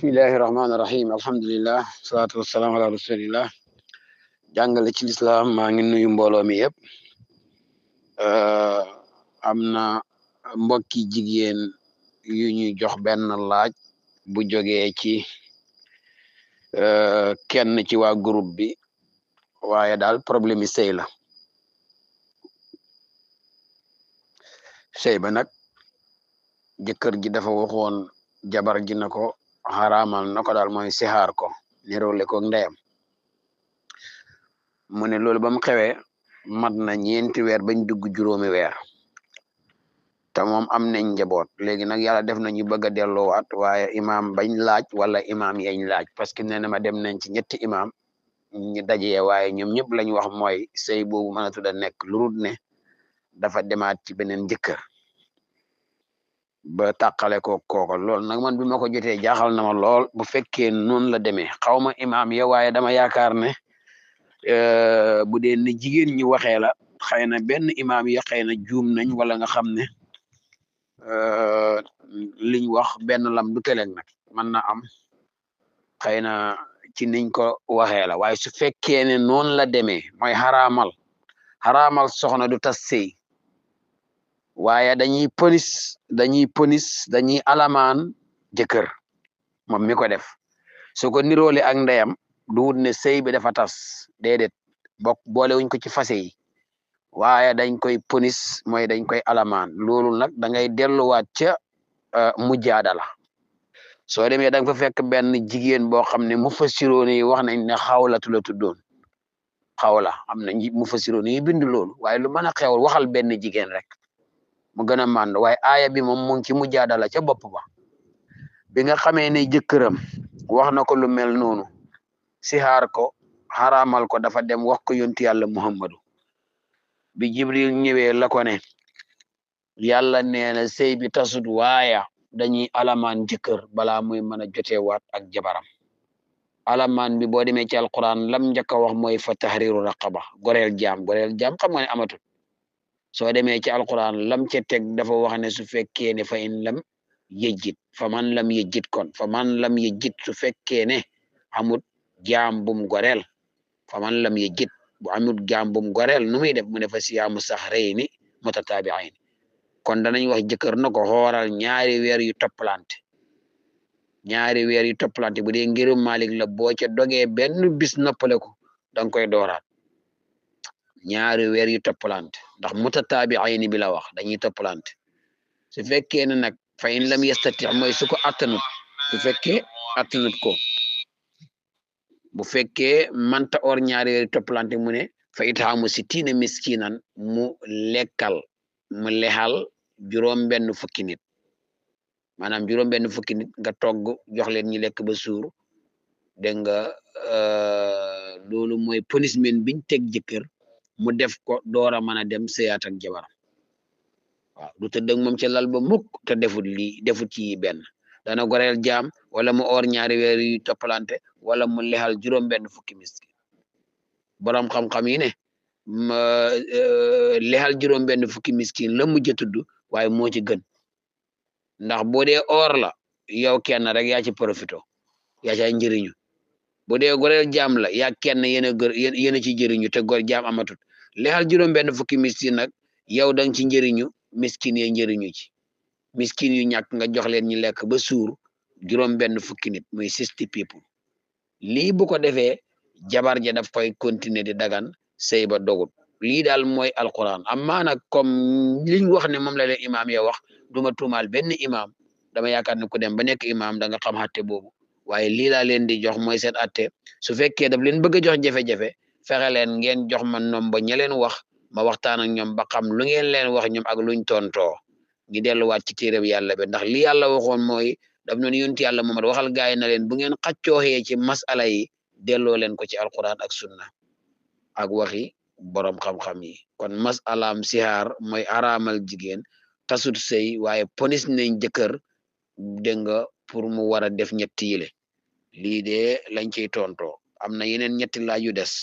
bismillahi rahmaani rahim alhamdulillah salaatu wassalaam ala rasulillah jàngale ci lislaam maa ngi nuyu mbooloo mi yëpp am na mbokki jigéen yu ñuy jox benn laaj bu jógee ci kenn ci waa groupe bi waaye daal problème yi sëy la sëy ba nag jëkkër ji dafa waxoon jabar ji na ko xaraamal na ko daal mooy sixaar ko niroole ko ndeyam mu ne loolu ba mu xewee mat na 4 weer bañ dugg 6 weer te moom am nañ njaboot léegi nag yàlla def nañu bëgg a delloowaat waaye imaam bañ laaj wala imaam yañ laaj parce que nee na ma dem nañ ci ñetti imaam ñu dajee waaye ñoom ñëpp lañ wax mooy sëy boobu mën a tudd a nekk lu dul ne dafa demaat ci beneen jëkkër ba tàqale ko kooko lool nag man bi ma ko jotee jaaxal na ma lool bu fekkee noonu la demee xaw ma imaam ya waaye dama yaakaar ne bu dee ne jigéen ñi waxee la xëy na benn imaam ya xëy na juum nañ wala nga xam ne liñ wax benn lam du teleeg nag mën na am xëy na ci niñ ko waxee la waaye su fekkee ne noonu la demee mooy xaraamal soxna du tas sëy waaye dañuy ponis alamaan jëkkër moom mi ko def su ko niroole ak ndeyam du wut ne sëy bi dafa tas déedéet boole wuñ ko ci fase yi waaye dañ koy ponis mooy dañ koy alamaan loolu nag da ngay delluwaat ca mujjaadala soo demee da nga fa fekk benn jigéen boo xam ne mufassiroon yi wax nañ ne xawlatu la tuddoon xawla am na mufassiroon yi bind loolu waaye lu mën a xewal waxal benn jigéen rek mu gën a mànd waaye aaya bi moom mu ngi ci mujjaadala ca bopp ba bi nga xamee ne jëkkëram wax na ko lu mel noonu sixaar ko xaraamal ko dafa dem wax ko yonti yàlla muhammadu bi jibril ñëwee la ko ne yàlla nee na sëy bi tasut waaya dañuy alamaan jëkkër balaa muy mën a joteewaat ak jabaram alamaan bi boo demee ci alquran lam njëkk a wax mooy fa tahriru raqaba goreel jaam xam nga ne amatul soo demee ci alquran lam ca teg dafa wax ne su fekkee ne fa in lam yëjjit fa man lam yëjjit kon fa man lam yëjjit su fekkee ne amut jaam bum goreel fa man lam yëjjit bu amut jaam bum goreel nu muy def mu ne fa siyaamu sahrayni mutataabi'ayni kon danañ wax jëkkër na ko xooral ñaari weer yu toppalante bu dee ngirum Malik la boo ca dogee benn bis noppale ko danga koy dooraat ñaari weer yu toppalante ndax mutataabi'ayni bi la wax dañuy toppalante su fekkee ne nag fa in lam yastati mooy su ko attanut su fekkee attanut ko bu fekkee manta or ñaari weer yu toppalante mu ne fa itaamu sittiina miskinan mu lexal 6 nit maanaam 6 nit nga togg jox leen ñi lekk ba suur dégg nga loolu mooy punishment biñ teg jëkkër mu def ko door a mën a dem sëyaat ak jabaram waaw du tëdd ak moom ca lal ba mukk te defut ci benn dana goreel jaam wala mu or ñaari weer yu toppalante wala mu lexal 6 miskin borom xam-xam yi ne lexal 6 miskin la mujj a tudd waaye moo ci gën ndax boo dee or la yow kenn rek yaa ci profito yaa ca njëriñu bu dee goreel jaam la yaa kenn yéen a ci njëriñu te gor jaam amatut lexal 6 miskin nag yow dang ci njëriñu miskin ye njëriñu ci miskin yu ñàkk nga jox leen ñi lekk ba suur 6 nit muy 60 people lii bu ko defee jabar ja daf koy continuer di dagan sëy ba dogut lii daal mooy alquran amma nag comme liñ wax ne moom la leen imaam ya wax duma tuumaal benn imaam dama yaakaar ne ku dem ba nekk imaam da nga xam atte boobu waaye lii laa leen di jox mooy seen atte su fekkee daf leen bëgg a jox jafe-jafe fexe leen ngeen jox ma nomba ña leen wax ma waxtaan ak ñoom ba xam lu ngeen leen wax ñoom ak luñ tontoo ngi delluwaat ci téereb yàlla bi ndax li yàlla waxoon mooy daf noonu yonti yàlla Muhammad waxal gaay na leen bu ngeen xaccooxee ci masala yi delloo leen ko ci alquran ak sunna ak waxi borom xam-xam yi kon masalaam sihaar mooy araamal jigéen tasut sëy waaye ponis nañ jëkkër dégg nga pour mu war a def ñetti yile lii de lañ ciy tontoo am na yeneen ñetti laaj yu des